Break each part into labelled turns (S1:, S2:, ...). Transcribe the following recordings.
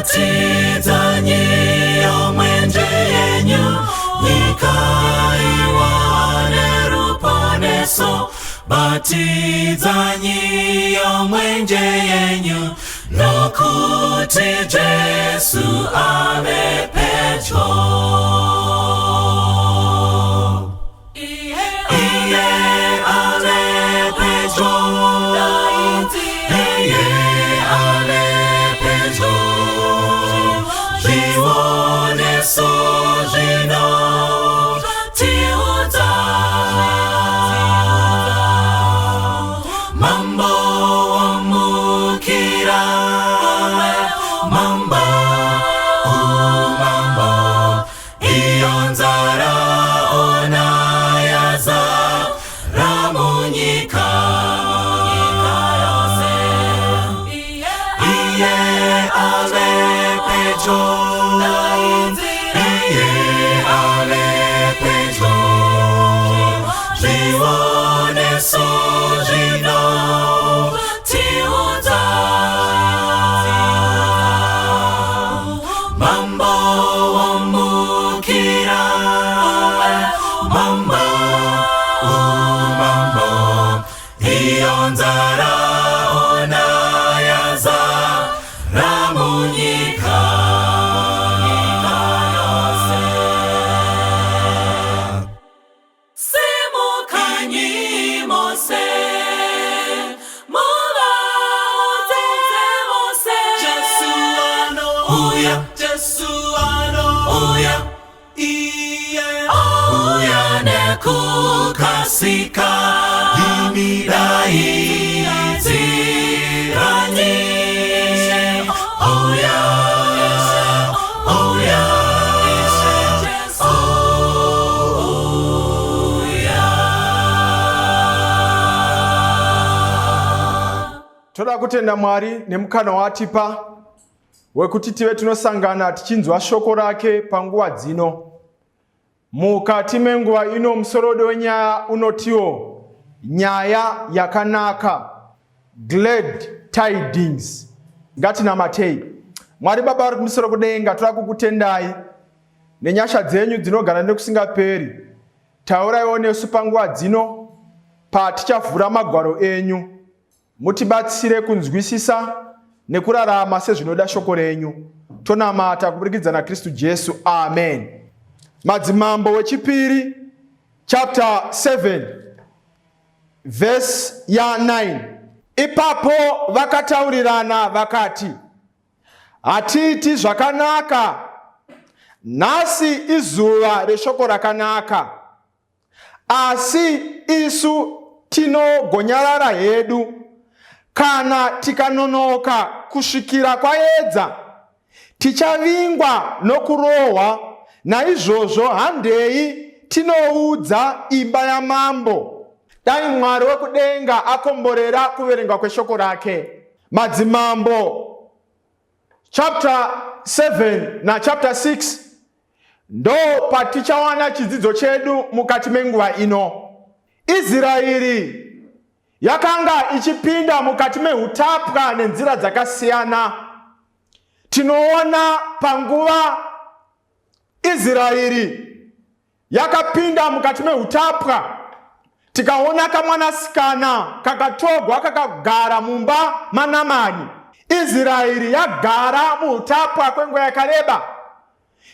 S1: Batidzanyi mwenje yenyu, nyika iwane ruponeso. Batidzanyi mwenje yenyu, nokuti Jesu ave pedyo. Iye ave pedyo, iye ave pedyo, zvioneso zvinotiudza. Mambo womukira, mambo, umambo, iyo nzara ona yazara munyika yose. Iye ave pedyo, iye ave pedyo, zvioneso zvinotiudza. Mambo womukira, mambo, umambo, iyo nzara ona yazara munyika yose. Simukanyi mose, muvaudze vose.
S2: Jesu anouya, Jesu anouya, iye
S1: Ouya nekukasika,
S2: imi
S1: daidzirani. Ouya, ouya, ouya.
S3: Toda kutenda Mwari nemukana waatipa wekuti tive tinosangana tichinzwa shoko rake panguva dzino. Mukati menguva ino, musoro wedu wenyaya unotiwo "Nyaya yakanaka", Glad Tidings. Ngatinamatei. Mwari Baba vari kumusoro kudenga, toda kukutendai nenyasha dzenyu dzinogara nekusingaperi. Tauraiwo nesu panguva dzino patichavhura magwaro enyu. Mutibatsire kunzwisisa nekurarama sezvinoda shoko renyu. Tonamata kuburikidza naKristu Jesu, amen. Madzimambo wechipiri chapter 7 verse ya9. Ipapo vakataurirana vakati, "Hatiiti zvakanaka. Nhasi izuva reshoko rakanaka, asi isu tinogonyarara hedu. Kana tikanonoka kusvikira kwaedza, tichavingwa nokurohwa. Naizvozvo handei tinoudza imba yamambo." Dai Mwari wekudenga akomborera kuverengwa kweshoko rake. Madzimambo chapter 7 nachapter 6 ndo patichawana chidzidzo chedu mukati menguva ino. Israeri yakanga ichipinda mukati meutapwa nenzira dzakasiyana. Tinoona panguva Israeri yakapinda mukati meutapwa, tikaona kamwanasikana kakatogwa kakagara mumba maNamani. Israeri yagara muutapwa kwenguva yakareba,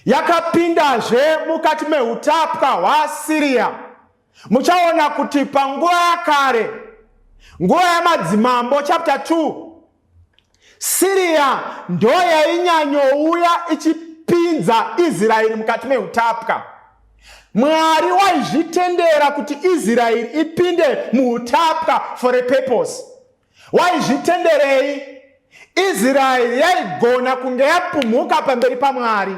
S3: yakapindazve mukati meutapwa hwaAsiriya. Muchaona kuti panguva yakare, nguva yaMadzimambo chapter 2, Siriya ndo yainyanyouya ichipinza Israeri mukati meutapwa. Mwari waizvitendera kuti Israeri ipinde muutapwa for a purpose. Waizvitenderei? Israeri yaigona kunge yapumhuka pamberi paMwari,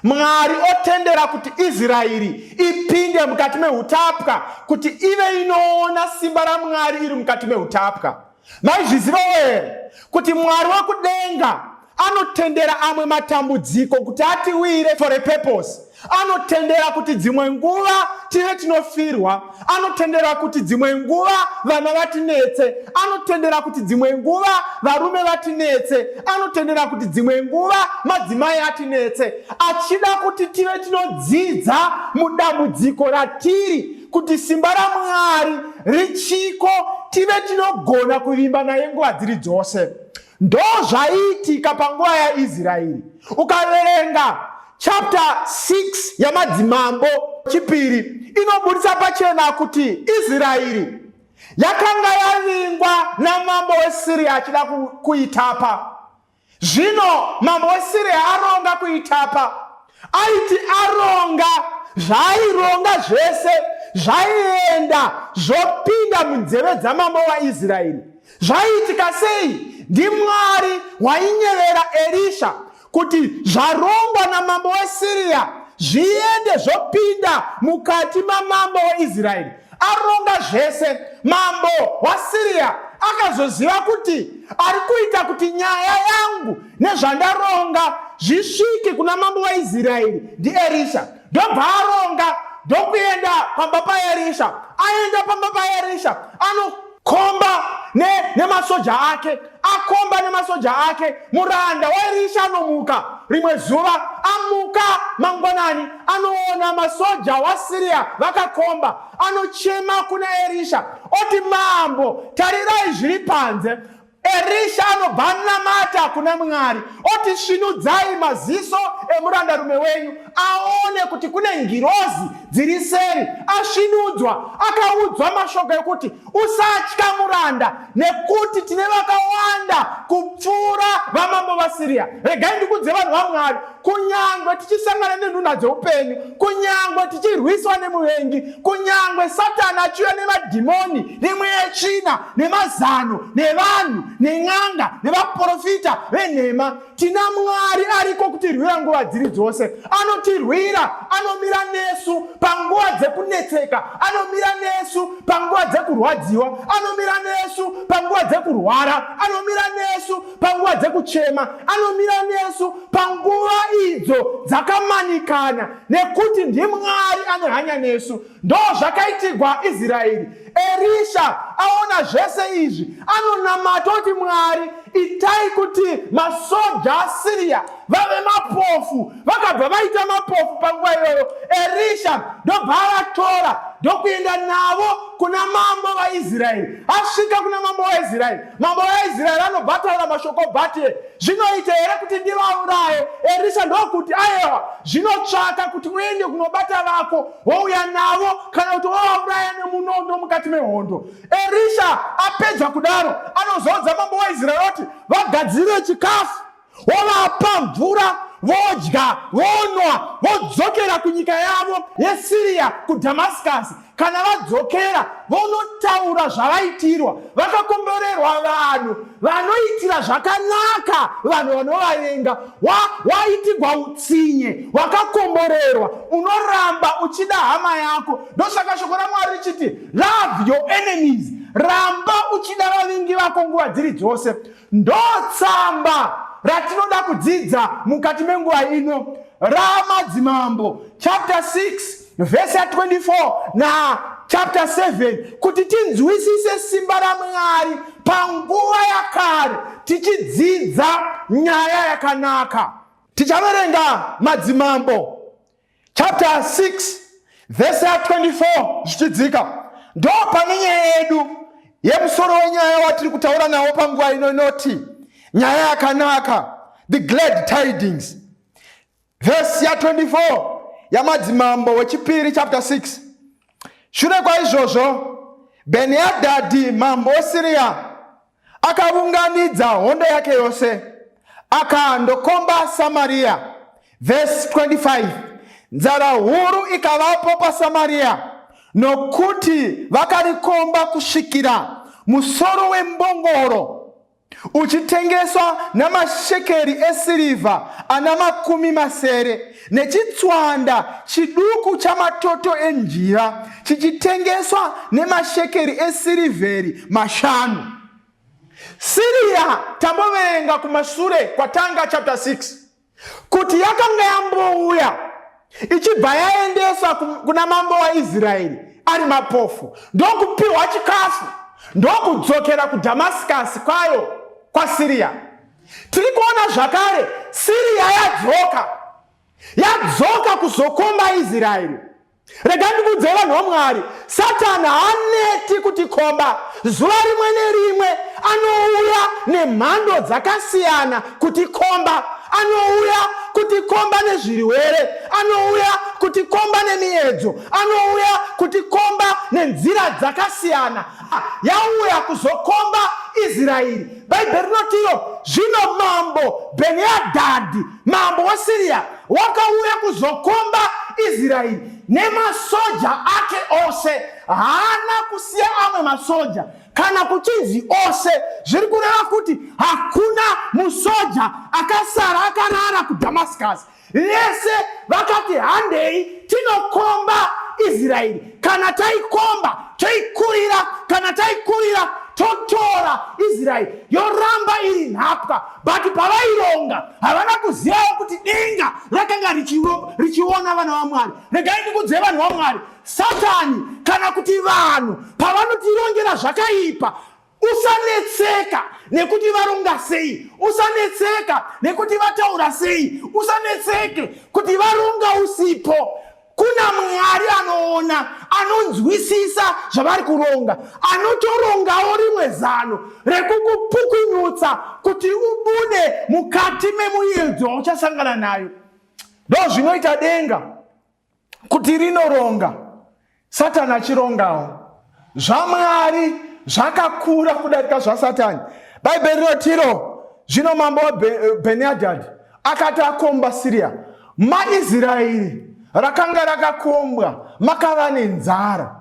S3: Mwari otendera kuti Israeri ipinde mukati meutapwa kuti ive inoona simba raMwari iri mukati meutapwa. Maizvizivawo here kuti Mwari wekudenga anotendera amwe matambudziko kuti atiwire for a purpose. Anotendera kuti dzimwe nguva tive tinofirwa. Anotendera kuti dzimwe nguva vana vatinetse. Anotendera kuti dzimwe nguva varume vatinetse. Anotendera kuti dzimwe nguva madzimai atinetse, achida kuti tive tinodzidza mudambudziko ratiri kuti simba raMwari richiko, tive tinogona kuvimba naye nguva dziri dzose. Ndozvaiitika panguva yaIsraeri. Ukaverenga chapter 6 yaMadzimambo Chipiri, inobudisa pachena kuti Israeri yakanga yavingwa namambo weSiria achida kuitapa. Zvino mambo weSiria aronga kuitapa, aiti aronga zvaaironga zvese zvaienda zvopinda munzeve dzamambo waIsraeri. Zvaiitika sei? NdiMwari wainyevera Erisha kuti zvarongwa namambo weSiria zviende zvopinda mukati mamambo weIsraeri. Aronga zvese, mambo waSiria akazoziva kuti ari kuita kuti nyaya yangu nezvandaronga zvisvike kuna mambo waIsraeri ndiErisha. Ndobva aronga ndokuenda pamba paErisha. Aenda pamba paErisha, anokomba nemasoja ake, akomba nemasoja ake. Muranda waErisha anomuka rimwe zuva, amuka mangwanani, anoona masoja waSiria vakakomba. Anochema kuna Erisha oti, mambo, tarirai zviri panze. Erisha anobva anamata kuna Mwari oti, svinudzai maziso emurandarume wenyu aone kuti kune ngirozi dziri seri. Asvinudzwa, akaudzwa mashoko ekuti, usatya muranda, nekuti tine vakawanda kupfuura vamambo vaSiria. Regai ndikudze vanhu vaMwari, kunyangwe tichisangana nenhunha dzeupenyu, kunyangwe tichirwiswa nemuvengi, kunyangwe Satani achiuya nemadhimoni nemweya yetsvina nemazano nevanhu nen'anga nevaprofita venhema, tina Mwari ariko kutirwira nguva dziri dzose. Anotirwira, anomira nesu panguva dzekunetseka, anomira nesu panguva dzekurwadziwa, anomira nesu panguva dzekurwara, anomira nesu panguva dzekuchema, anomira nesu panguva idzo dzakamanikana, nekuti ndiMwari ane hanya nesu. Ndo zvakaitigwa Israeri. Erisha aona zvese izvi, anonamata oti, Mwari, itai kuti masoja aSiria vave mapofu. Vakabva vaita mapofu panguva iyoyo. Erisha ndobva avatora ndokuenda navo kuna mambo vaIsraeri. Asvika kuna mambo waIsraeri, mambo waIsraeri anobva ataura mashoko bati, zvinoita here kuti ndivauraye? Erisha ndokuti, ayewa, zvinotsvaka kuti uende kunobata vako wouya navo, kana kuti wovauraya nemunondo mukati mehondo. Erisha apedza kudaro, anozoudza mambo waIsraeri oti vagadzirire chikafu, wovapa mvura, vodya, vonwa, vodzokera kunyika yavo yeSiriya kuDhamascus. Kana vadzokera vonotaura zvavaitirwa. Vakakomborerwa vanhu vanoitira zvakanaka vanhu vanovavenga. Waitigwa utsinye, wakakomborerwa, unoramba uchida hama yako. Ndosaka shoko raMwari richiti love your enemies, ramba uchida vavengi vako nguva dziri dzose. Ndotsamba ratinoda kudzidza mukati menguva ino raMadzimambo chapter 6 vhesi ya 24 na chapter 7, kuti tinzwisise simba raMwari panguva yakare tichidzidza nyaya yakanaka. Tichaverenga Madzimambo chapter 6 vhesi ya 24 zvichidzika. Ndo pane nyaya yedu yemusoro wenyaya watiri kutaura nawo panguva ino, inoti nyaya yakanaka, the glad tidings. Vhesi ya 24 yaMadzimambo wechipiri chapter 6. Shure kwaizvozvo, Bheni-Hadhadhi mambo weSiria akavunganidza hondo yake yose, akandokomba Samaria. Vhesi 25. Nzara huru ikavapo paSamaria, nokuti vakarikomba kusvikira musoro wembongoro uchitengeswa namashekeri esirivha ana 60, nechitswanda chiduku chamatoto enjiva chichitengeswa nemashekeri esirivheri 5. Siriya tamboverenga kumashure kwatanga chapter 6 kuti yakanga yambouya ichibva yaendeswa kuna mambo waIsraeri ari mapofu, ndokupiwa chikafu, ndokudzokera kuDhamasikasi kwayo kwaSiriya. Tiri kuona zvakare Siriya yadzoka, yadzoka kuzokomba Israeri. Rega ndikuudze vanhu vaMwari, Satani haaneti kutikomba. Zuva rimwe nerimwe anouya nemhando dzakasiyana kutikomba. Anouya kutikomba nezvirwere, anouya kutikomba nemiedzo, anouya kutikomba nenzira dzakasiyana. Yauya kuzokomba Israeri. Bhaibheri rinotiro, zvino mambo Bheniadhadhi, mambo weSiriya, wakauya kuzokomba Israeri nemasoja ake ose. Haana kusiya amwe masoja, kana kuchinzi ose, zviri kureva kuti hakuna musoja akasara akarara kuDhamascus. Vese vakati handei tinokomba Israeri. Kana taikomba toikurira, kana taikurira totora Israeri, yoramba iri nhapwa. But pavaironga havana kuzivawo kuti denga rakanga richiona vana vaMwari. Regai ndikudze vanhu vaMwari, Satani kana kuti vanhu pavanotirongera zvakaipa, usanetseka nekuti varonga sei, usanetseka nekuti vataura sei, usanetseke kuti varonga usipo. Kuna Mwari anoona, anonzwisisa zvavari kuronga, anotorongawo rimwe zano rekukupukunyutsa kuti ubude mukati memuedzo wauchasangana nayo. Ndozvinoita denga kuti rinoronga, Satani achirongawo. ZvaMwari zvakakura kudarika zvaSatani. Bhaibheri rinotiro, zvino mambo waBhenihadhadhi akati akomba Siria, maIsraeri rakanga rakakombwa, makava nenzara.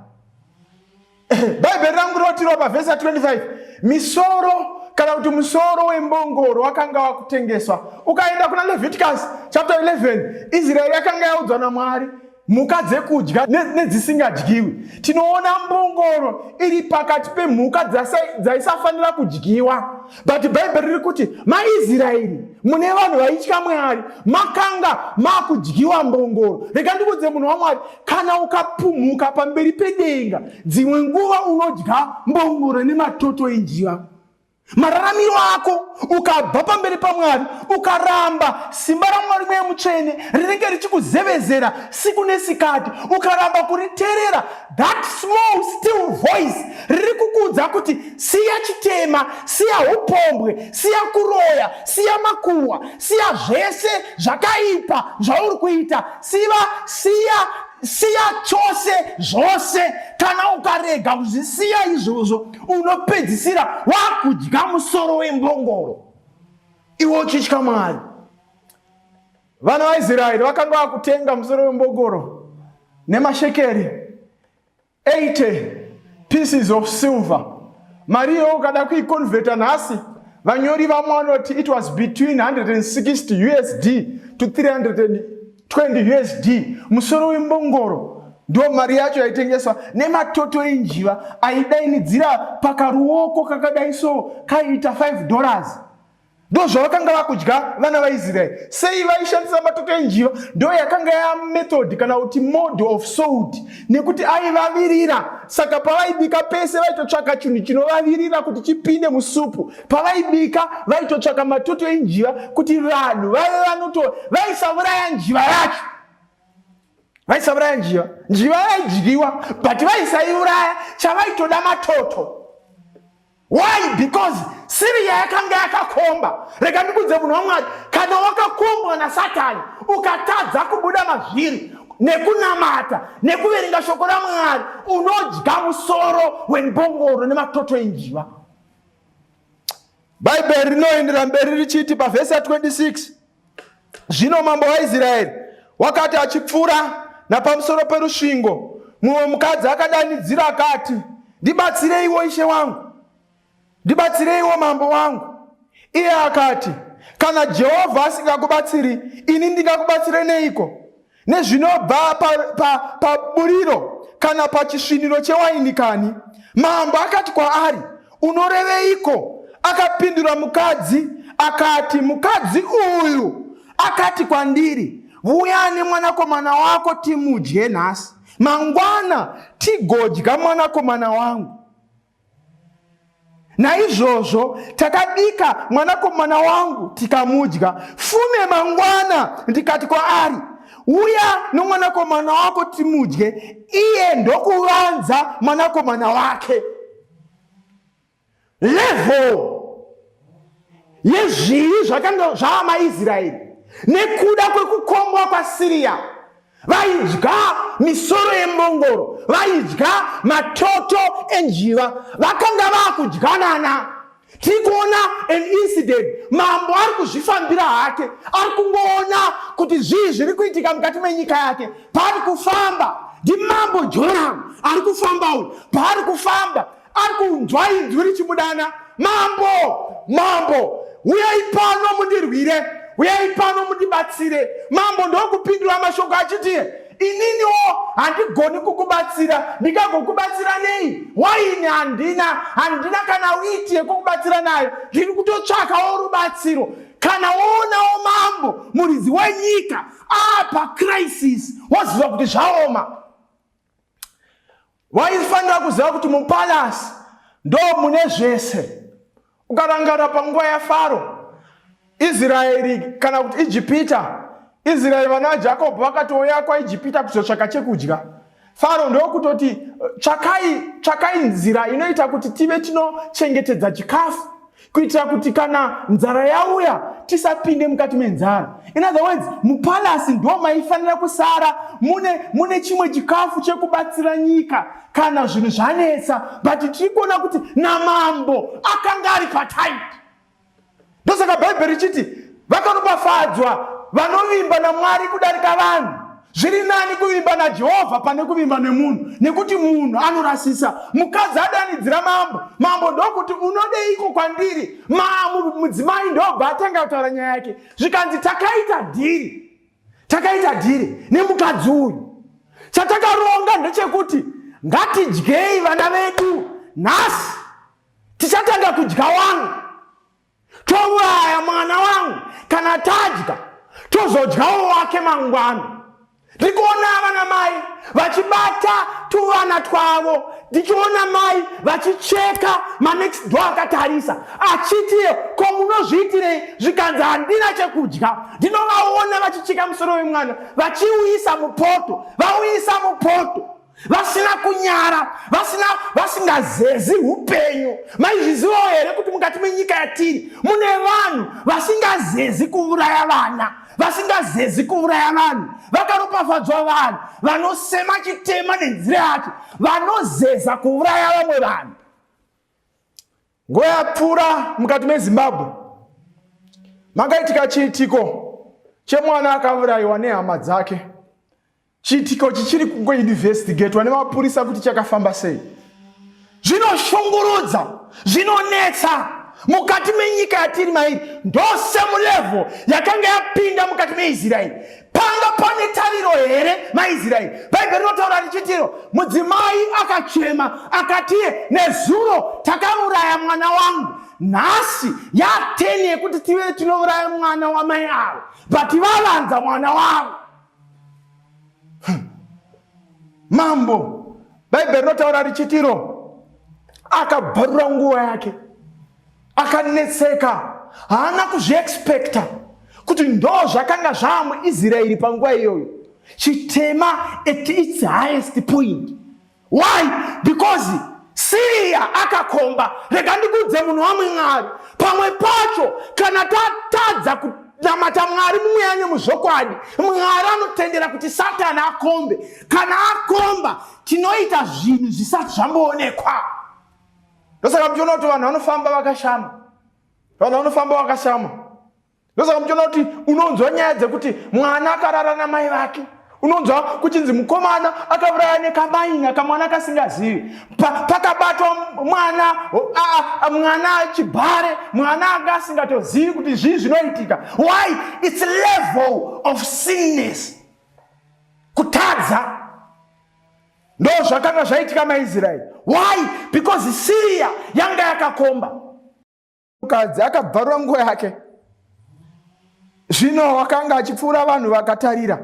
S3: Bhaibheri rangu rinotiro pavhesi ya 25, misoro kana kuti musoro wembongoro wakanga wakutengeswa. Ukaenda kuna Leviticus chapter 11, Israeri yakanga yaudzwa naMwari mhuka dzekudya nedzisingadyiwi. Tinoona mbongoro iri pakati pemhuka dzaisafanira kudyiwa, but Bhaibheri riri kuti maIsraeri mune vanhu vaitya Mwari, makanga makudyiwa mbongoro. Rega ndikudze munhu waMwari, kana ukapumhuka pamberi pedenga, dzimwe nguva unodya mbongoro nematoto enjiva. Mararamiro ako ukabva pamberi paMwari, ukaramba simba raMwari Mweya Mutsvene rinenge richikuzevezera siku nesikati, ukaramba kuriterera, that small still voice riri kukuudza kuti siya chitema, siya upombwe, siya kuroya, siya makuhwa, siya zvese zvakaipa zvauri kuita, siva, siya siya chose zvose. Kana ukarega kuzvisiya izvozvo, unopedzisira wakudya musoro wembongoro iwe uchitya Mwari. Vana vaIsraeri vakanga vakutenga musoro wembongoro nemashekeri 80 pieces of silver. Mari iyoyo ukada kuiconverta nhasi, vanyori vamwe vanoti it was between 160 USD to 320 USD. Musoro wembongoro ndo mari yacho yaitengeswa, nematoto enjiva aidainidzira pakaruoko kakadai so kaiita 5 dollars. Ndo zvavakanga vakudya vana vaIsraeri. Sei vaishandisa matoto enjiva? Ndo yakanga yamethod kana kuti mode of salt, nekuti aivavirira. Saka pavaibika pese vaitotsvaka chinhu chinovavirira kuti chipinde musupu. Pavaibika vaitotsvaka matoto enjiva kuti vanhu vave vanoto, vaisauraya njiva yacho. Vaisauraya njiva. Njiva yaidyiwa, but vaisaiuraya. Chavaitoda matoto. Why? Because Syria yakanga yakakomba. Rega ndikudze munhu waMwari, kana wakakombwa naSatani ukatadza kubuda mazviri nekunamata nekuverenga shoko raMwari, unodya musoro wembongoro nematoto enjiva. Bhaibheri rinoendera mberi richiti pavhesi ya 26, zvino mambo waIsraeri wakati achipfuura napamusoro perusvingo, mumwe mukadzi akadanidzira akati, ndibatsireiwo ishe wangu, ndibatsireiwo mambo wangu. Iye akati, kana Jehovha asingakubatsiri, ini ndingakubatsire neiko? Nezvinobva paburiro pa, pa kana pachisviniro chewaini kani? Mambo akati kwaari, unoreveiko? Akapindura mukadzi akati, mukadzi uyu akati kwandiri, vuya nemwanakomana wako timudye nhasi, mangwana tigodya mwanakomana wangu. Naizvozvo takabika mwanakomana wangu tikamudya. Fume mangwana ndikati kwaari, uya nomwanakomana wako timudye. Iye ndokuvanza mwanakomana wake. Level yezvivi zvakanga zvaamaIsraeri nekuda kwekukombwa kwaSiriya, vaidya misoro yembongoro, vaidya matoto enjiva, vakanga vaakudyanana. Tiri kuona an incident, mambo ari kuzvifambira hake, ari kungoona kuti zvii zviri kuitika mukati menyika yake. Paari kufamba ndimambo Joramu ari kufamba uyu, paari kufamba ari kunzwa inzwi richimudana, mambo, mambo, uyai pano mundirwire, uyai pano mundibatsire. Mambo ndokupindura mashoko achiti, ininiwo handigoni kukubatsira, ndingagokubatsira nei? Waini handina, handina kana witi yekukubatsira nayo, ndiri kutotsvakawo rubatsiro. Kana woonawo mambo muridzi wenyika apa crisis, woziva kuti zvaoma. Waifanira kuziva kuti mupalasi ndo mune zvese. Ukarangara panguva yaFaro, Israeri kana kuti Ijipita, Israeri vana vaJakobho vakatouya kwaIjipita kuzotsvaka chekudya. Faro ndokutoti tsvakai, tsvakai nzira inoita kuti tive tinochengetedza chikafu kuitira kuti kana nzara yauya tisapinde mukati menzara. In other words, mupalasi ndo maifanira kusara mune, mune chimwe chikafu chekubatsira nyika kana zvinhu zvanetsa, but tiri kuona kuti namambo akanga ari patight. Ndosaka Bhaibheri richiti vakaropafadzwa vanovimba naMwari kudarika vanhu. Zviri nani kuvimba naJehovha pane kuvimba nemunhu, nekuti munhu anorasisa. Mukadzi adanidzira mambo, mambo ndokuti unodeiko kwandiri? Mudzimai ndobva atanga kutaura nyaya yake, zvikanzi takaita dhiri, takaita dhiri nemukadzi uyu. Chatakaronga ndechekuti ngatidyei vana vedu nhasi, tichatanga kudya wangu, touraya mwana wangu, kana tadya tozodyawo wake mangwana. Ndiri kuona vana mai vachibata tuvana twavo, ndichiona mai vachicheka manext door akatarisa achiti ko munozviitirei? Zvikanzi handina chekudya. Ndinovaona vachicheka musoro wemwana vachiuyisa mupoto, vauyisa mupoto, vasina kunyara, vasina, vasingazezi upenyu. Maizvizivawo here kuti mukati menyika yatiri mune vanhu vasingazezi kuuraya vana, vasingazezi kuuraya vanhu? Vakaropafadzwa vanhu vanosema chitema nenzira yacho, vanozeza kuuraya vamwe vanhu. Nguva yapfuura mukati meZimbabwe makaitika chiitiko chemwana akaurayiwa nehama dzake. Chiitiko chichiri kungoinvestigetwa nemapurisa kuti chakafamba sei. Zvinoshungurudza, zvinonetsa mukati menyika yatiri mairi. Ndo same level yakanga yapinda mukati meIsraeri. Panga pane tariro here maIsraeri? Bhaibheri rinotaura richitiro, mudzimai akachema akati, nezuro takauraya mwana wangu, nhasi yateni yekuti tive tinouraya mwana wamai avo, but vavanza mwana wavo. Mambo, Bhaibheri rinotaura richitiro, akabvarura nguva yake, akanetseka, haana kuzviexpecta kuti ndo zvakanga zvaamuIsraeri panguva iyoyo. Chitema at its highest point. Why? Because Syria akakomba. Rega ndikudze munhu waMwari, pamwe pacho kana tatadza kunamata Mwari mumweya nemuzvokwadi, Mwari anotendera kuti Satani akombe. Kana akomba, tinoita zvinhu zvisati zvamboonekwa. Ndosaka muchiona kuti vanhu vanofamba vakashama, vanhu vanofamba vakashama. Ndosaka muchiona kuti unonzwa nyaya dzekuti mwana akarara namai vake, unonzwa kuchinzi mukomana akauraya nekamaina kamwana kasingazivi. Pakabatwa mwana, mwana chibhare, mwana anga asingatozivi kuti zvii zvinoitika. Why? It's level of sinness, kutadza. Ndo zvakanga zvaitika maIsraeri. Why? Because Syria yanga yakakomba. Mukadzi akabvarura nguo yake. Zvino wakanga achipfuura vanhu vakatarira,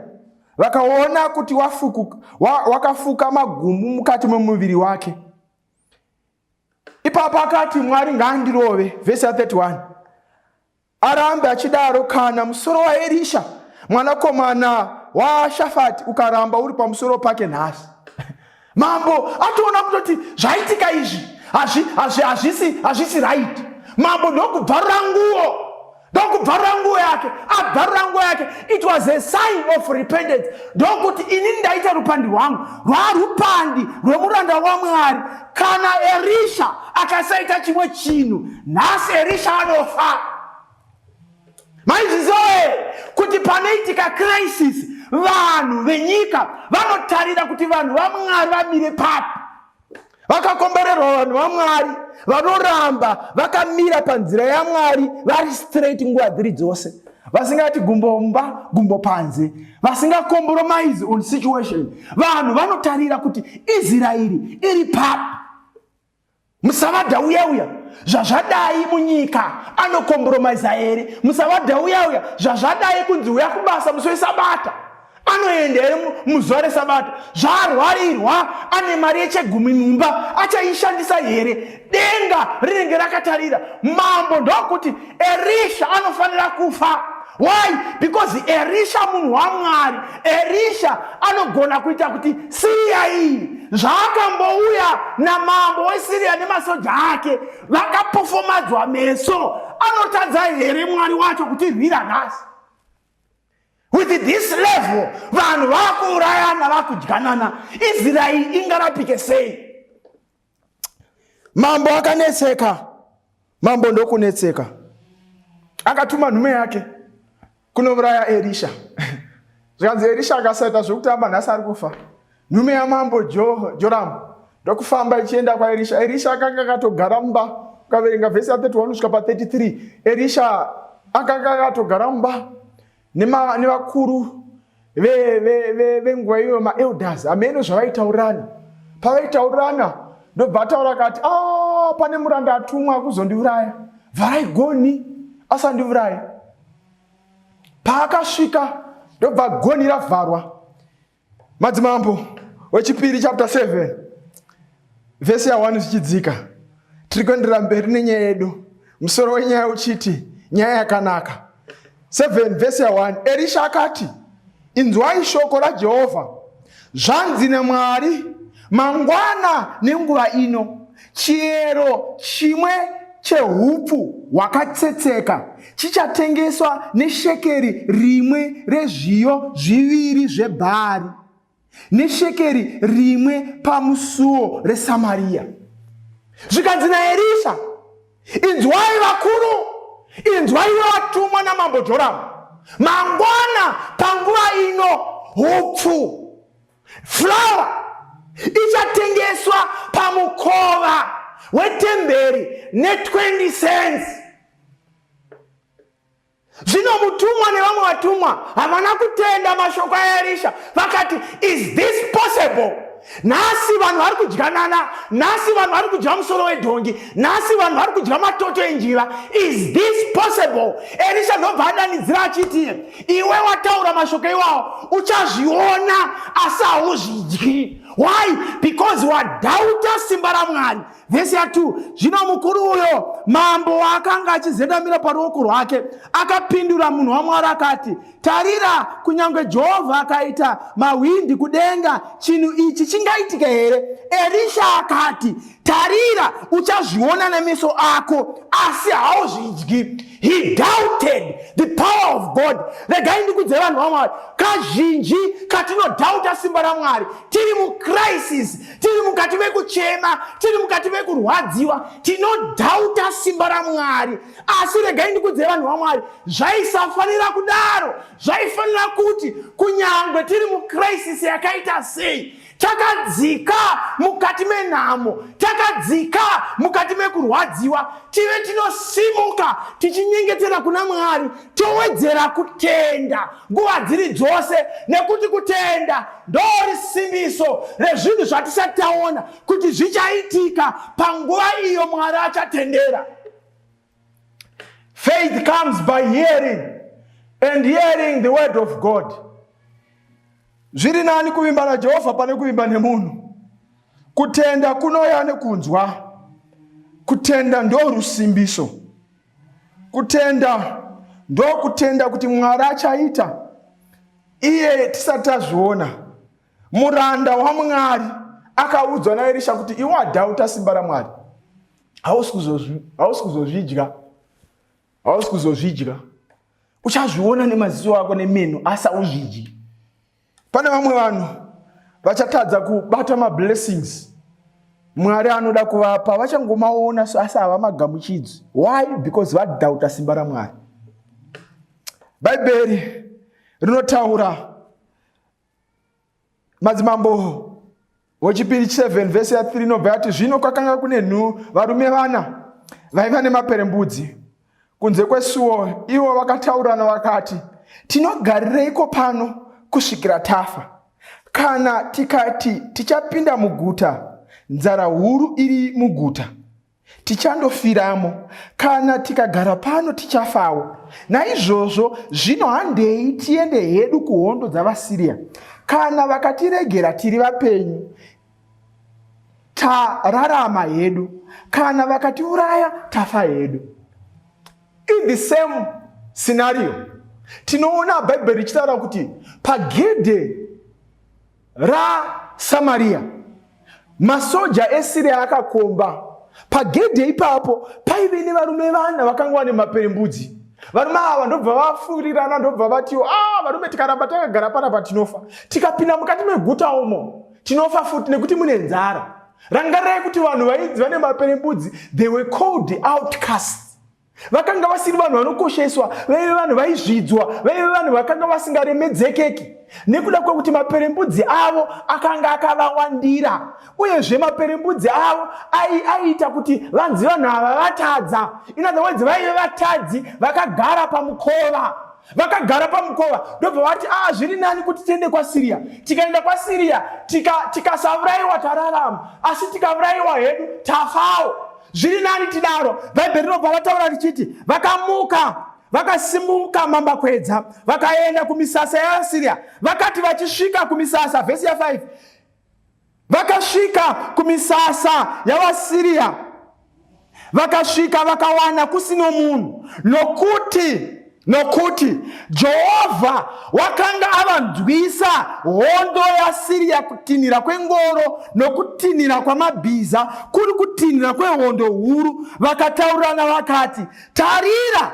S3: vakaona kuti wafuku, wa, wakafuka magumbu mukati memuviri wake. Ipapo akati, Mwari ngaandirove. Vhesi ya 31 arambe achidaro kana musoro waErisha mwanakomana waShafati ukaramba uri pamusoro pake nhasi. Mambo atoona kutoti zvaitika izvi hazvisi right. Mambo ndokubvarura nguo, ndokubvarura nguo yake, abvarura nguo yake. It was a sign of repentance. Ndokuti ini ndaita rupandi rwangu rwarupandi rwemuranda waMwari. Kana Erisha akasaita chimwe chinhu nhasi, Erisha anofa. Maizviziva here kuti panoitika crisis vanhu venyika vanotarira kuti vanhu vaMwari vamire papi? Vakakomborerwa vanhu vaMwari vanoramba vakamira panzira yaMwari vari straight nguva dziri dzose, vasingati gumbo mumba gumbo panze, vasingakompromise on situation. Vanhu vanotarira kuti Israeri iri papi. Musavadha uya uya zvazvadai munyika anokompromisa here? Musavadha uya uya zvazvadai kunzi uya kubasa musi wesabata anoenda here muzuva resabata? Zvaarwarirwa ane mari yechegumi mumba achaishandisa here? Denga rinenge rakatarira. Mambo ndokuti Erisha anofanira kufa. Why? Because Erisha munhu waMwari. Erisha anogona kuita kuti Siriya iyi zvaakambouya namambo weSiriya nemasoja ake vakapofomadzwa meso, anotadza here Mwari wacho kutirwira nhasi? With this level vanhu vakuurayana, vakudyanana, Israeri ingarapike sei? Mambo akanetseka, mambo ndokunetseka, akatuma nhume yake kunouraya Erisha. Zvikanzi Erisha akasaita zvekutamba nhasi ari kufa. Nhume yamambo Joramu ndokufamba ichienda kwaErisha. Erisha akanga akatogara mumba. Ukaverenga vhesi ya 31 kusvika pa 33, Erisha akanga akatogara mumba nevakuru venguva iyoyo, maelders, hameno zvavaitaurirana. Pavaitaurirana ndobva ataura akati, ah, pane muranda atumwa kuzondiuraya, vharai goni asandiuraya. Paakasvika ndobva goni ravharwa. Madzimambo wechipiri chapter 7 vhesi ya 1 zvichidzika. Tiri kuenderera mberi nenyaya yedu, musoro wenyaya uchiti nyaya yakanaka. 7 vhesi ya 1, Erisha akati, inzwai shoko raJehovha. Zvanzi naMwari, mangwana nenguva ino chiyero chimwe chehupfu hwakatsetseka chichatengeswa neshekeri rimwe rezviyo zviviri zvebhari, neshekeri rimwe pamusuo reSamaria. Zvikanzi naErisha, inzwai vakuru, inzwai vatumwa namambo Joramu, mangwana panguva ino hupfu, flour, ichatengeswa pamukova wetemberi ne20 cents. Zvino mutumwa nevamwe vatumwa havana kutenda mashoko aErisha, vakati, is this possible? Nhasi vanhu vari kudyanana, nhasi vanhu vari kudya musoro wedhongi, nhasi vanhu vari kudya matoto enjiva. Is this possible? Erisha ndobva adanidzira achiti, iwe wataura mashoko iwawo uchazviona asi hauzvidyi. Why? Because wadhauta simba raMwari. Vhesi ya 2, zvino mukuru uyo mambo waakanga achizendamira paruoko rwake akapindura munhu waMwari akati, tarira, kunyange Jehovha akaita mahwindi kudenga, chinhu ichi chingaitika here? Erisha akati, tarira, uchazviona nemeso ako, asi hauzvidyi. He doubted the power of God. Regai ndikudze vanhu vaMwari, kazhinji katinodhauta simba raMwari tiri mucrisis, tiri mukati mekuchema, tiri mukati mekurwadziwa, tinodhauta simba raMwari. Asi regai ndikudze vanhu vaMwari, zvaisafanira kudaro. Zvaifanira kuti kunyangwe tiri mucrisis yakaita sei, takadzika mukati menhamo, takadzika mukati mekurwadziwa, tive tinosimuka tichinyengetera kuna Mwari, towedzera kutenda nguva dziri dzose, nekuti kutenda ndori simbiso rezvinhu zvatisati taona kuti zvichaitika panguva iyo Mwari achatendera. Faith comes by hearing and hearing the word of God. Zviri nani kuvimba naJehovha pane kuvimba nemunhu. Kutenda kunouya nekunzwa. Kutenda ndorusimbiso. Kutenda ndokutenda kuti Mwari achaita iye tisati tazviona. Muranda waMwari akaudzwa naErisha kuti iwe wadhauta simba raMwari. Hausi kuzozvidya. Hausi kuzozvidya. Uchazviona nemaziso ako nemeno asi hauzvidyi. Pane vamwe vanhu vachatadza kubata mablessings Mwari anoda kuvapa, vachangomaona asi havamagamuchidzi. Why? Because vadhauta simba raMwari. Bhaibheri rinotaura Madzimambo wechipiri 7 vhesi ya 3 inobva yati zvino kwakanga kune nhu varume vana vaiva nemaperembudzi kunze kwesuo ivo vakataurirana vakati tinogarireiko pano kusvikira tafa kana tikati tichapinda muguta nzara huru iri muguta Tichandofiramo. Kana tikagara pano tichafawo. Naizvozvo zvino handei tiende hedu kuhondo dzavaSiria. Kana vakatiregera tiri vapenyu, tararama hedu. Kana vakatiuraya, tafa hedu. In the same scenario, tinoona Bhaibheri richitaura kuti pagedhe raSamaria. Masoja eSiria akakomba. Pagedhe ipapo paive nevarume vana vakanga vane maperembudzi. Varume ava ndobva vafurirana ndobva vatiwo, ah, varume tikaramba takagara panapa tinofa. Tikapinda mukati meguta umo tinofa futi nekuti mune nzara. Rangarirai kuti vanhu vainzi vane maperembudzi, they were called outcasts. Vakanga vasiri vanhu vanokosheswa, vaive vanhu vaizvidzwa, vaive vanhu vakanga vasingaremedzekeki nekuda kwekuti maperembudzi avo akanga akavawandira. Uyezve maperembudzi avo aiita kuti vanzi vanhu ava vatadza. In other words, vaive vatadzi vakagara pamukova vakagara pamukova ndobva vati a ah, zviri nani kuti tiende kwasiriya. Tikaenda kwasiriya tikasaurayiwa tika tararama, asi tikaurayiwa hedu tafawo. Zviri nani tidaro. Bhaibheri rinobva rataura richiti vakamuka vakasimuka mambakwedza vakaenda kumisasa yaAsiria. Vakati vachisvika kumisasa, vhesi ya5, vakasvika kumisasa yavaSiria, vakasvika vakawana kusino munhu, nokuti Nokuti Jehovha wakanga avanzwisa hondo yaSiria kutinhira kwengoro nokutinhira kwamabhiza, kuri kutinhira kwehondo huru. Vakataurirana vakati, Tarira!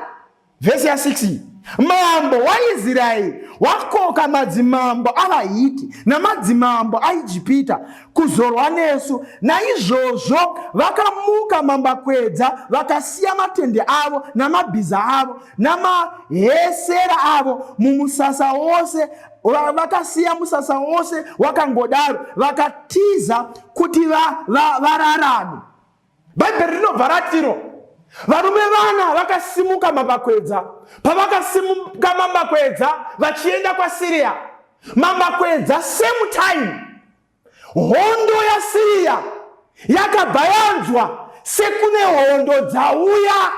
S3: Vhesi ya6, mambo waIsraeri wakoka madzimambo avaHiti namadzimambo aIjipita kuzorwa nesu. Naizvozvo vakamuka mambakwedza, vakasiya matende avo namabhiza avo namahesera avo mumusasa wose, vakasiya musasa wose wakangodaro, vakatiza kuti vararame. Bhaibheri rinobva ratiro varume vana vakasimuka mambakwedza. Pavakasimuka mambakwedza vachienda kwaSiria, mambakwedza same time hondo yaSiria yakabva yanzwa sekune hondo dzauya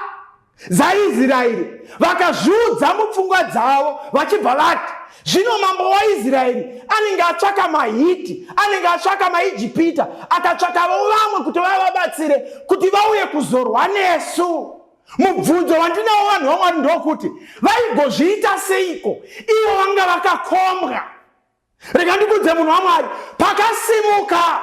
S3: dzaIsraeri. Vakazviudza mupfungwa dzavo vachibva vati, zvino mambo waIsraeri anenge atsvaka maHiti, anenge atsvaka maIjipita, akatsvakavo vamwe kuti vavabatsire kuti vauye kuzorwa nesu. Mubvunzo wandinawo vanhu vaMwari ndokuti vaigozviita seiko ivo vanga vakakombwa? Rega ndikudze munhu waMwari, pakasimuka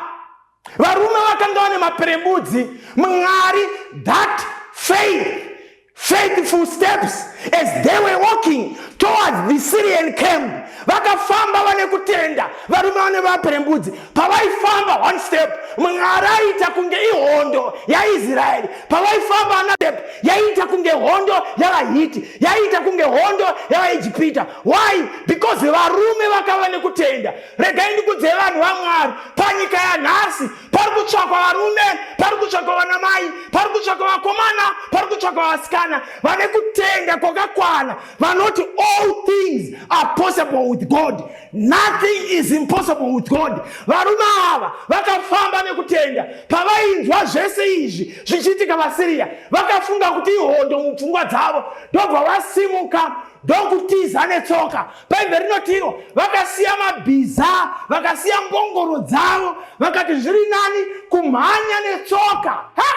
S3: varume vakanga vane maperembudzi, Mwari, that faith, faithful steps as they were walking towards the Syrian camp, vakafamba vane kutenda, varume vane maperembudzi. Pavaifamba one step, Mwari aiita kunge ihondo yaIsraeri. Pavaifamba another step, yaiita kunge hondo yavaHiti, yaiita kunge hondo yavaIjipita. Why? Because varume vakava nekutenda. Regai ndikudze vanhu vaMwari, Panyika yanhasi pari kutsvakwa varume, pari kutsvakwa vanamai, pari kutsvakwa vakomana, pari kutsvakwa vasikana vane kutenda kwakakwana, vanoti all things are possible with God, nothing is impossible with God. Varume ava vakafamba nekutenda. Pavainzwa zvese izvi zvichiitika vaSiriya, vakafunga kuti ihondo mupfungwa dzavo, ndobva vasimuka ndokutiza netsoka. Bhaibheri rinotiro vakasiya mabhiza, vakasiya mbongoro dzavo, vakati zviri nani kumhanya netsoka. Ha!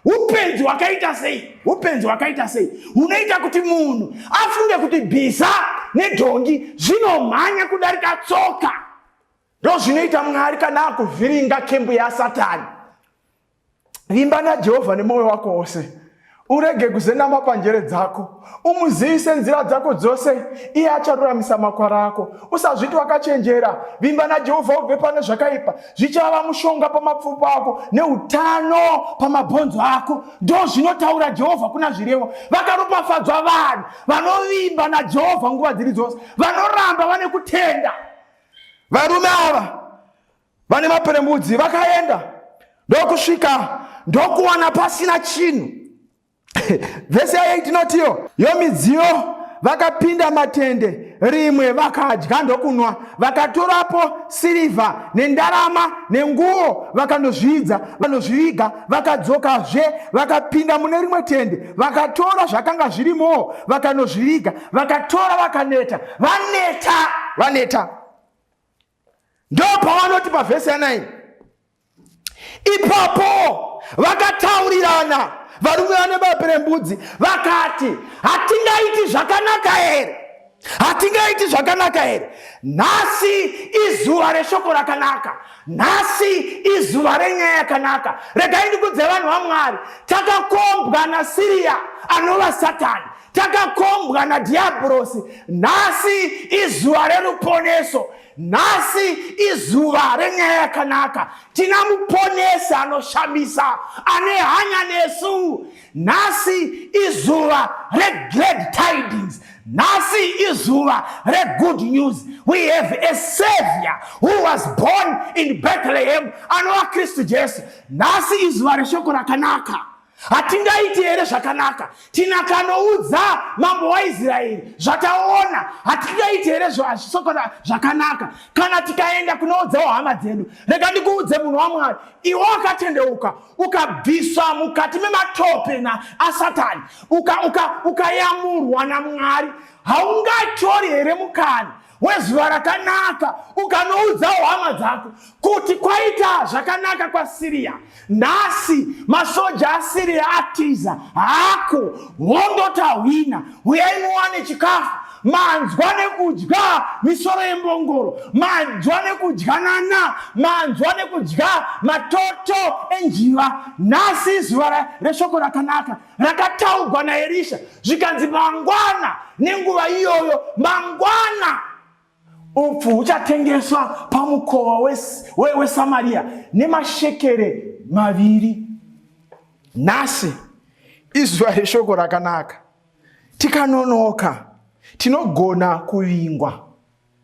S3: Upenzi hwakaita sei? Upenzi hwakaita sei hunoita kuti munhu afunge kuti bhiza nedhongi zvinomhanya kudarika tsoka? Ndozvinoita Mwari kana akuvhiringa kembu yaSatani. Vimba naJehovha nemwoyo wako wose, urege kuzendama panjere dzako. Umuzivise nzira dzako dzose, iye acharuramisa makwara ako. Usazviti wakachenjera, vimba naJehovha ubve pane zvakaipa. Zvichava mushonga pamapfupa ako neutano pamabhonzo ako. Ndozvinotaura Jehovha kuna Zvirevo. Vakaropafadzwa vanhu vanovimba naJehovha nguva dziri dzose, vanoramba vane kutenda. Varume ava vane maperembudzi vakaenda ndokusvika ndokuwana pasina chinhu. Vhesi ya 8 inotiyo yo midziyo vakapinda matende rimwe, vakadya ndokunwa, vakatorapo sirivha nendarama nenguo, vakandozviidza vanozviviga. Vakadzokazve vakapinda mune rimwe tende, vakatora zvakanga zvirimowo, vakanozviviga. Vakatora, vakaneta, vaneta, vaneta. Ndopavanoti pavhesi ya 9, ipapo vakataurirana varume vane maperembudzi, vakati, hatingaiti zvakanaka here? Hatingaiti zvakanaka here? Nhasi izuva reshoko rakanaka. Nhasi izuva renyaya yakanaka. Regai ndikudze vanhu vaMwari, takakombwa naSiriya anova Satani, takakombwa nadhiabhorosi. Nhasi izuva reruponeso. Nhasi izuva renyaya yakanaka. Tina muponesi anoshamisa ane hanya nesu. Nhasi izuva reglad tidings. Nhasi izuva regood news. We have a savior who was born in Bethlehem, anova Kristu Jesu. Nhasi izuva reshoko rakanaka. Hatingaiti here zvakanaka? Tinakanoudza mambo waIsraeri zvataona. Hatingaiti here soko zvakanaka kana tikaenda kunoudzawo hama dzedu? Rega ndikuudze, munhu waMwari, iwe wakatendeuka ukabviswa mukati mematope aSatani, ukayamurwa naMwari, haungatori here mukana wezuva rakanaka ukanoudzawo hama dzako kuti kwaita zvakanaka kwaSiriya? Nhasi masoja aSiriya atiza hako, hondo tahwina, uyai muwane chikafu. Manzwa nekudya misoro yembongoro, manzwa nekudyanana, manzwa nekudya matoto enjiva. Nhasi izuva reshoko rakanaka rakataugwa naErisha, zvikanzi mangwana nenguva iyoyo, mangwana upfu huchatengeswa pamukova weSamaria nemashekere 2. Nhasi izuva reshoko rakanaka. Tikanonoka tinogona kuvingwa,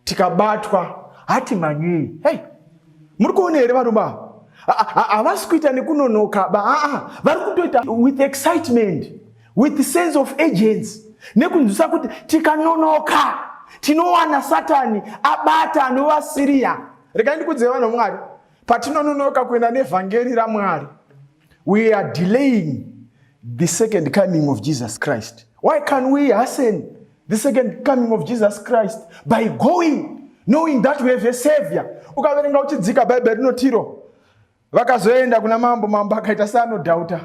S3: tikabatwa hatimanyei. Hei, muri kuona here varume ava? Havasi kuita nekunonoka ba, aa, vari kutoita with excitement, with sense of urgency, nekunzwisa kuti tikanonoka tinowana Satani abata anova Siriya. Regai ndikudzei, vanhu vaMwari, patinononoka kuenda nevhangeri raMwari, we are delaying the second coming of Jesus Christ. Why can we hasten the second coming of Jesus Christ by going, knowing that we have a savior? Ukaverenga uchidzika, Bhaibheri rinotiro vakazoenda kuna mambo. Mambo akaita seanodhauta,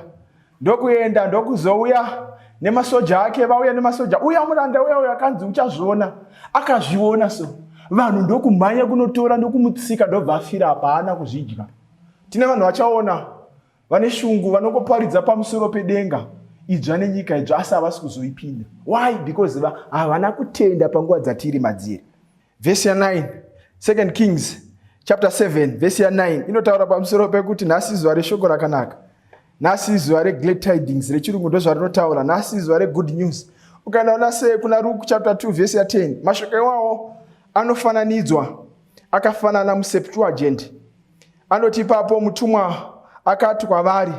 S3: ndokuenda, ndokuzouya nemasoja ake. Vauya nemasoja, uya muranda uya uya akanzi uchazviona akazviona. So vanhu ndokumhanya kunotora, ndokumutsika, ndobva afira apa, haana kuzvidya. Tine vanhu vachaona vane shungu, vanongoparidza pamusoro pedenga idzva nenyika idzva, asi havasi kuzoipinda. Why? Because havana kutenda panguva dzatiri madziri. Vhesi ya9, Second Kings chapter 7 vhesi ya9 inotaura pamusoro pekuti nhasi izuva reshoko rakanaka. Nhasi izuva reglad tidings, rechirungu ndozvarinotaura. Nhasi izuva regood news. Ukaenda una se kuna Luke chapter 2 vhesi ya10, mashoko iwawo anofananidzwa, akafanana muSeptuagint. Anoti ipapo mutumwa akati kwavari,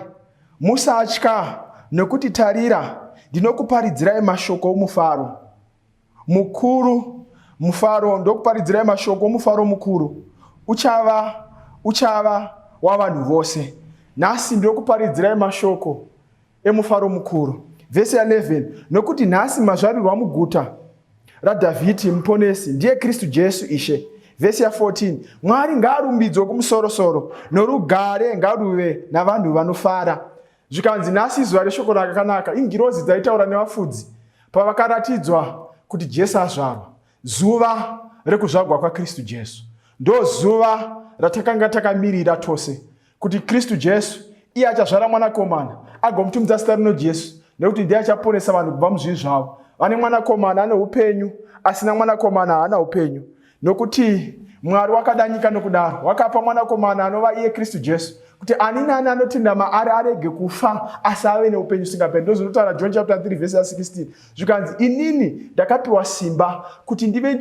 S3: Musatya, nokuti tarira, ndinokuparidzirai mashoko omufaro mukuru, mufaro, ndokuparidzirai mashoko omufaro mukuru uchava uchava wavanhu vose. Nhasi ndinokuparidzirai mashoko emufaro mukuru. Vhesi ya 11, nokuti nhasi mazvarirwa muguta raDhavhidhi muponesi, ndiye Kristu Jesu Ishe. Vhesi ya 14, Mwari ngaarumbidzwe kumusorosoro, norugare ngaruve navanhu vanofara. Zvikanzi nhasi izuva reshoko rakanaka. Ingirozi dzaitaura nevafudzi pavakaratidzwa kuti Jesu azvarwa. Zuva rekuzvagwa kwaKristu Jesu ndo zuva ratakanga takamirira tose, kuti Kristu Jesu iye achazvara mwanakomana, agomutumidza zita rino Jesu, nekuti ndiye achaponesa vanhu kubva muzvivi zvavo. Vane mwanakomana ane upenyu, asina mwanakomana haana upenyu. Nokuti Mwari wakada nyika nokudaro, wakapa mwanakomana anova iye Kristu Jesu, kuti ani naani anotenda maari arege kufa, asi ave neupenyu usingaperi. Ndozvinotaura John chapter 3 verse 16. Zvikanzi, inini ndakapiwa simba kuti ndive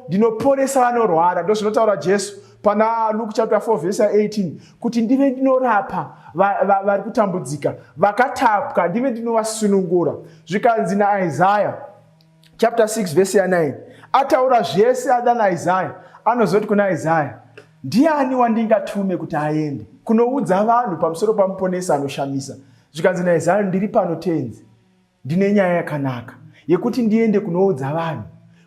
S3: ndinoporesa vanorwara. Ndozvinotaura Jesu pana Luke chapter 4 verse 18, kuti ndive ndinorapa vari kutambudzika, vakatapwa ndive ndinovasunungura. Zvikanzi naIsaiah chapter 6 verse ya 9, ataura zvese adana Isaiah, anozoti kuna Isaiah, ndiani wandingatume kuti aende kunoudza vanhu pamusoro pamuponesi anoshamisa? Zvikanzi naIsaiah, ndiri pano Tenzi, ndine nyaya yakanaka yekuti ndiende kunoudza vanhu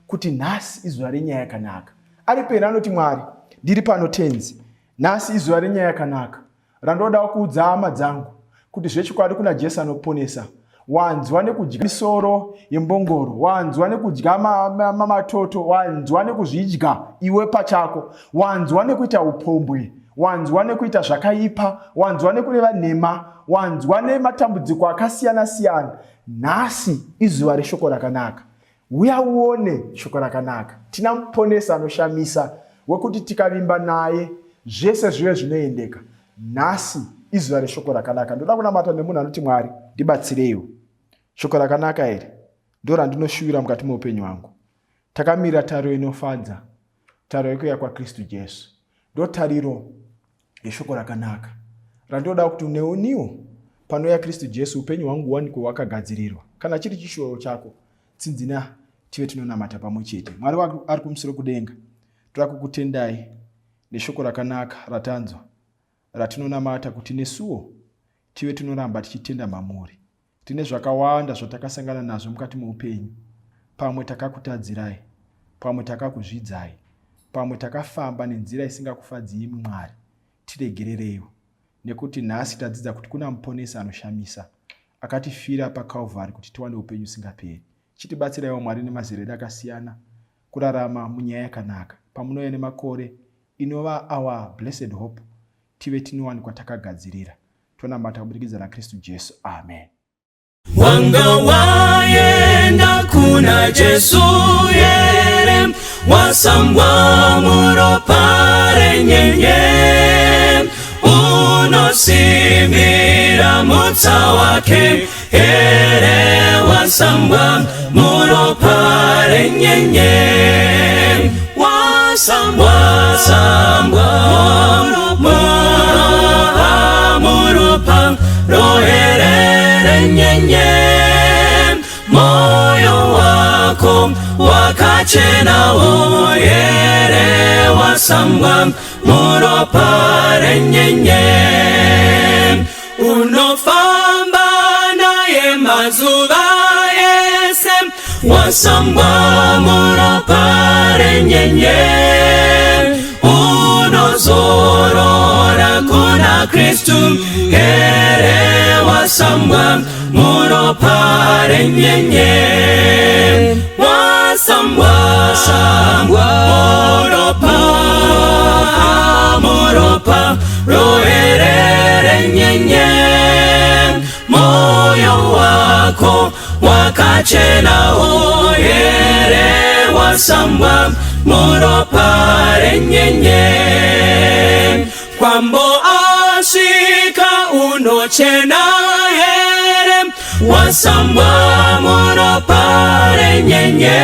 S3: kuti nhasi izuva renyaya yakanaka. Ari pena anoti, Mwari, ndiri pano Tenzi, nhasi izuva renyaya yakanaka randoda kuudza hama dzangu kuti zvechokwadi kuna Jesu anoponesa. Wanzwa nekudya misoro yembongoro, wanzwa nekudya matoto, wanzwa nekuzvidya iwe pachako, wanzwa nekuita upombwe, wanzwa nekuita zvakaipa, wanzwa nekureva nhema, wanzwa nematambudziko akasiyana siyana. Nhasi izuva reshoko rakanaka. Uya uone shoko rakanaka. Tina muponesi anoshamisa wekuti tikavimba naye zvese zvive zvinoendeka. Nhasi izuva reshoko rakanaka. Ndoda kunamata nemunhu anoti, Mwari, ndibatsireiwo. Shoko rakanaka iri ndo randinoshuvira mukati meupenyu hwangu. Takamirira tariro inofadza, tariro yekuuya kwaKristu Jesu. Ndo tariro yeshoko rakanaka randinoda kuti neuniwo panouya Kristu Jesu upenyu hwangu huwanikwe hwakagadzirirwa. Kana chiri chishuwo chako, tsinzina tive tinonamata pamwe chete. Mwari ari kumusoro kudenga, toda kukutendai neshoko rakanaka ratanzwa, ratinonamata kuti nesuwo tive tinoramba tichitenda mamuri. Tine zvakawanda zvatakasangana nazvo mukati meupenyu. Pamwe takakutadzirai, pamwe takakuzvidzai, pamwe takafamba nenzira isingakufadzii imi Mwari. Tiregerereiwo, nekuti nhasi tadzidza kuti kuna muponesi anoshamisa, akatifira paCalvary kuti tiwane upenyu usingaperi. Chitibatsiraiwo Mwari nemazera edu akasiyana kurarama munyaya yakanaka. Pamunouya nemakore inova our blessed hope, tive tinowanikwa takagadzirira. Tonamata kuburikidza naKristu Jesu. Amen.
S1: Wanga waenda kuna Jesu here, wasambwa muropa renyenye, unosimira mutsa wake here, wasambwa muropa renyenye, wasambwa, sambwa muropa, muropa rohere nyenye, moyo wako wakachena here, wasambwa muropa renyenye, unofamba naye mazuva ese, wasambwa muropa renyenye, unozorora kuna Kristu here, wasambwa muropa renyenye, wasambwa, sambwa muropa, muropa rohere renyenye, moyo wako wakachena here, wasambwa muropa renyenye, kwambo asvika unochena here, wasambwa muropa renyenye,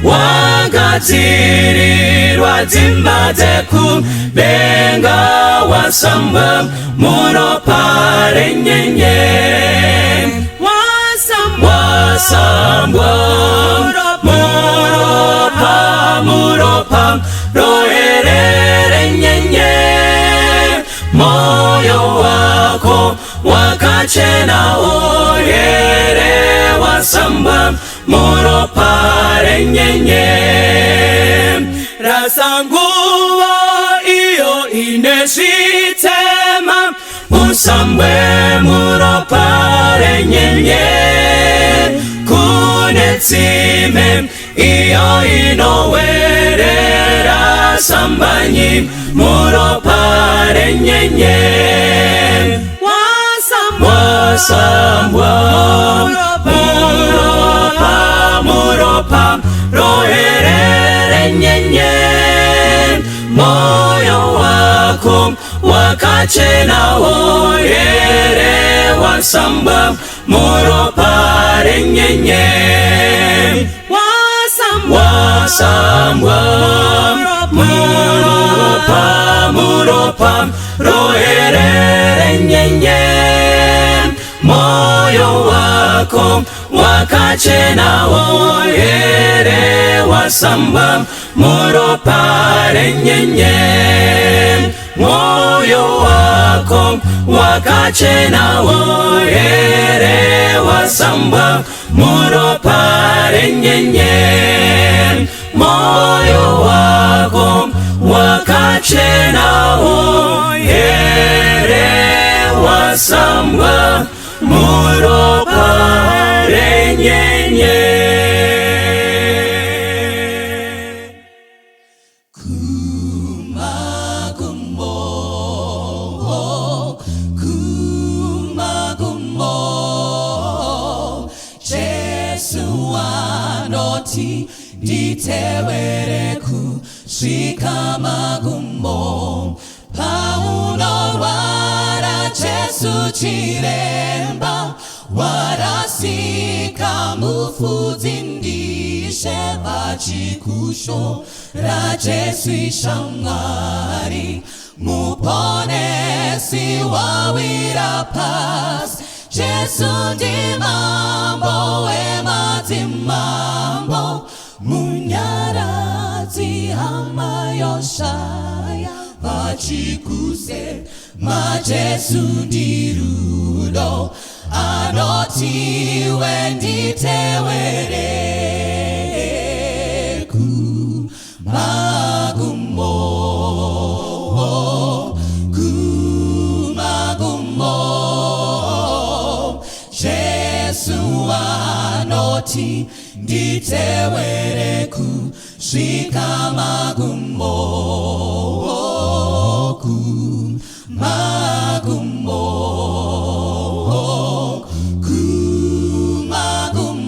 S1: wagadzirirwa. Padzimba dzekudenga wasambwa muropa renyenye. Wasambwa muropa, muropa roerere nyenye. Moyo wako wakachena oyere, wasambwa muropa renyenye. Rasanguva iyo ine zvitema, usambwe muropa renyenye. Kune tsime iyo inowerera, sambanyi muropa renyenye. Wasambwa muropa, muropa roerere nyenye. Moyo wako wakachena oyere, wasambwa muropa renyenye. Wasambwa muropa, muropa roerere nyenye. Moyo wako wakachena oyere, wasambwa muropa renyenye. Moyo wako wakachena oyere, wasambwa muropa renyenye. Moyo wako wakachena oyere, wasambwa muropa renyenye.
S2: Kumagumo, kumagumo, Jesu anoti nditevere kusvika magumo. Paunorwara, Jesu chiremba, warasika mufudzi ndishe, vachikushora, Jesu ishamwari, muponesi wawira pasi. Jesu ndimambo wemadzimambo, munyaradzi hama yoshaya, vachikuse maJesu ndirudo, anoti wenditewere kumagumo, kumagumo. Jesu anoti nditewere kusvika magumo, kumagumo,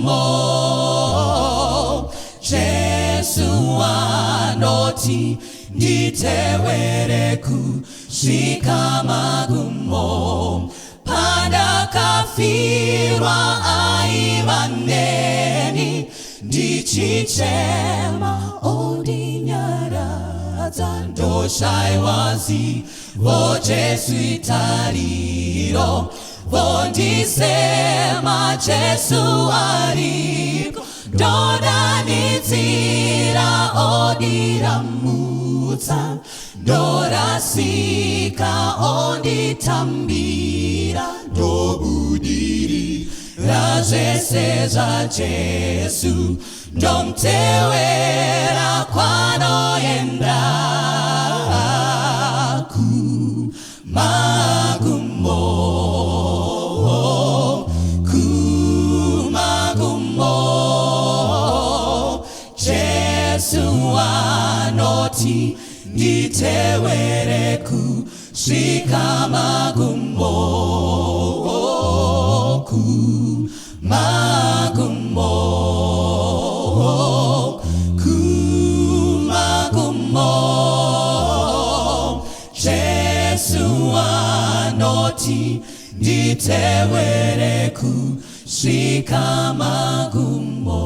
S2: kumagumo. Jesu anoti nditewere kusvika magumo. Pandakafirwa aiva neni, ndichichema ondinyaradza, ndoshaiwa zivo, Jesu itariro, vondisema, Jesu ariko, ndodanidzira odiramutsa, ndorasika onditambira, ndobudirira zvese zvaJesu, ndomutewera kwanoenda kumagumo, kumagumo. Jesu anoti nditewere kusvika magumo, kumagumo, kumagumo. Jesu anoti nditewere kusvika magumo.